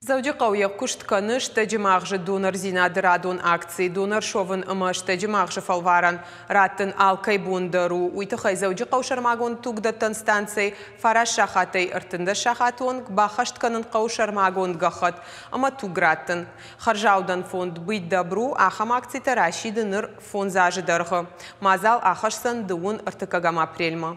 Дзӕуджыхъӕуы йӕ куыст кӕны стӕджы магъзы донордзинады радон акци. Донор суӕвын ӕмӕ стӕджы магъзы фӕлварӕн раттын алкӕй бон дӕр у. Уый тыххӕй Дзӕуджыхъӕуы сӕрмагонд тугдӕттӕн станцӕйы 9 сахатӕй 13 сахаты онг баххӕст кӕнын хъӕуы сӕрмагонд гӕххӕтт ӕмӕ туг раттын. Хӕрзаудӕн фонд «Быть добру» ахӕм акцитӕ расиды ныр 5 азы дӕргъы. Мадзал ахӕсдзӕн дыууын ӕртыккӕгӕм апрельмӕ.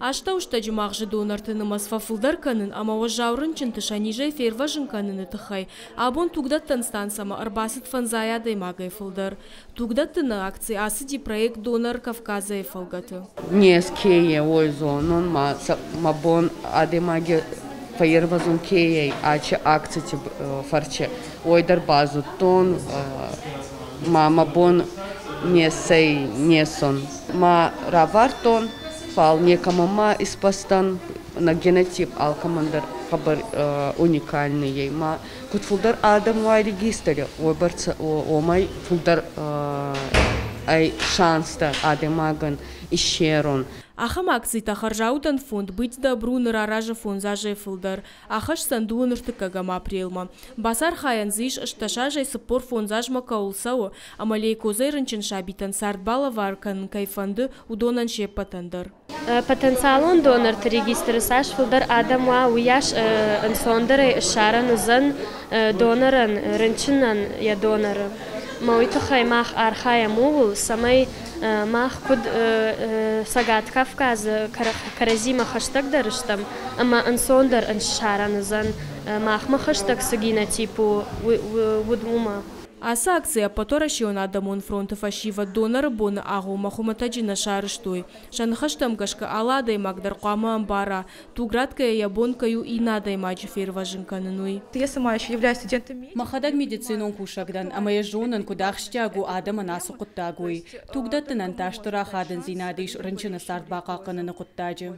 Астӕуыстӕджы магъзы донорты нымӕц фӕфылдӕр кӕнын ӕмӕ уӕззау рынчынты сӕ низӕй фервӕзын кӕныны тыххӕй абон тугдӕттӕн станцӕмӕ ӕрбацыд фӕндзай адӕймагӕй фылдӕр. Тугдӕттыны акци ацыди проект «Донор Кавказа»-йы фӕлгӕты. Нез ке е, уой зонун, ма мӕ бон адӕймаги фӕййервӕзун ке ӕй ачи акцити фӕрци, уой дӕр базудтон, ма мӕ бон несӕй несун. Ма равардтон, фал некӕмӕн ма испастан, нӕ генотип алкӕмӕн дӕр хъӕбӕр уникальный ӕй. Ма куд фулдӕр адӕм уа регистри, уойбӕрцӕ уомӕй фулдӕр ӕй шанстӕ адӕймагӕн иссерун. Ахӕм акцитӕ хӕрзаудӕн фонд «Быть добру» ныр аразы 5 азӕй фылдӕр. Ахӕсдзӕн дыууын ӕртыккӕгӕм апрелмӕ. Бацархайӕн дзы ис 18 азӕй 45 азмӕ кӕуыл цӕуы, ӕмӕ лейкозӕй рынчын сабитӕн цард балӕвар кӕнын кӕй фӕнды, уыдонӕн се ппӕтӕн дӕр. Потенциалон донорты регистры цас фылдӕр адӕм уа, уыйас ӕнцондӕрӕй ссарӕн уыдзӕн донорӕн, рынчынӕн йӕ доноры. Ӕмӕ уый тыххӕй мах архайӕм ууыл, цӕмӕй мах куыд Цӕгат Кавказы кӕрӕдзимӕ хӕстӕгдӕр стӕм ӕмӕ ӕнцондӕр ссарӕн уыдзӕн, махмӕ хӕстӕг цы генотип у, уымӕ. Ацы акци Ӕппӕтуӕрӕсеон адӕмон фронты фӕсивӕд доноры боны агъоммӕ хуымӕтӕджы нӕ сарӕзтой. Сӕ ныхӕстӕм гӕсгӕ алы адӕймаг дӕр хъуамӕ ӕмбара, туг ратгӕйӕ йӕ бон кӕй у иннӕ адӕймаджы фервӕзын кӕнын, уый. Я сама еще являюсь студентом. Мӕхӕдӕг медицинон кусӕг дӕн ӕмӕ йӕ зонын, куыд ахсджиаг у адӕмӕн ацы хъуыддаг, уый. Тугдӕттынӕн та стыр ахадындзинад ис рынчыны цард бахъахъхъӕныны хъуыддаджы.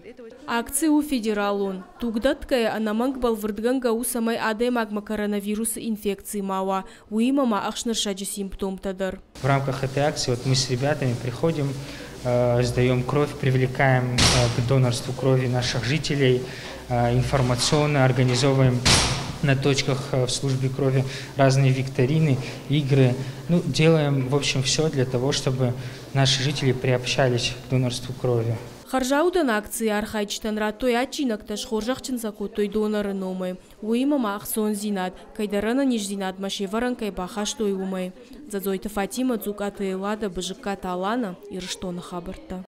Акци у федералон. Тугдӕттгӕйӕ ӕнӕмӕнг бӕлвырдгӕнгӕ у, цӕмӕй адӕймагмӕ коронавирусы инфекци ма уа, уыимӕ ма ӕхснырсӕджы симптомтӕ дӕр. В рамках этой акции вот мы с ребятами приходим, сдаем кровь, привлекаем к донорству крови наших жителей, информационно организовываем на точках в службе крови разные викторины, игры. Ну, делаем, в общем, все для того, чтобы наши жители приобщались к донорству крови. Хӕрзаудӕн акцийы архайджытӕн радтой адджинӕгтӕ, схорзӕхджын сӕ кодтой доноры номӕй. Уыимӕ ма ӕхцондзинад, кӕйдӕр ӕнӕниздзинадмӕ се вӕрӕн кӕй бахастой, уымӕй. Дзӕдзойты Фатимӕ, Дзукъаты Эллада, Бызыккаты Алана, Ирыстоны хабӕрттӕ.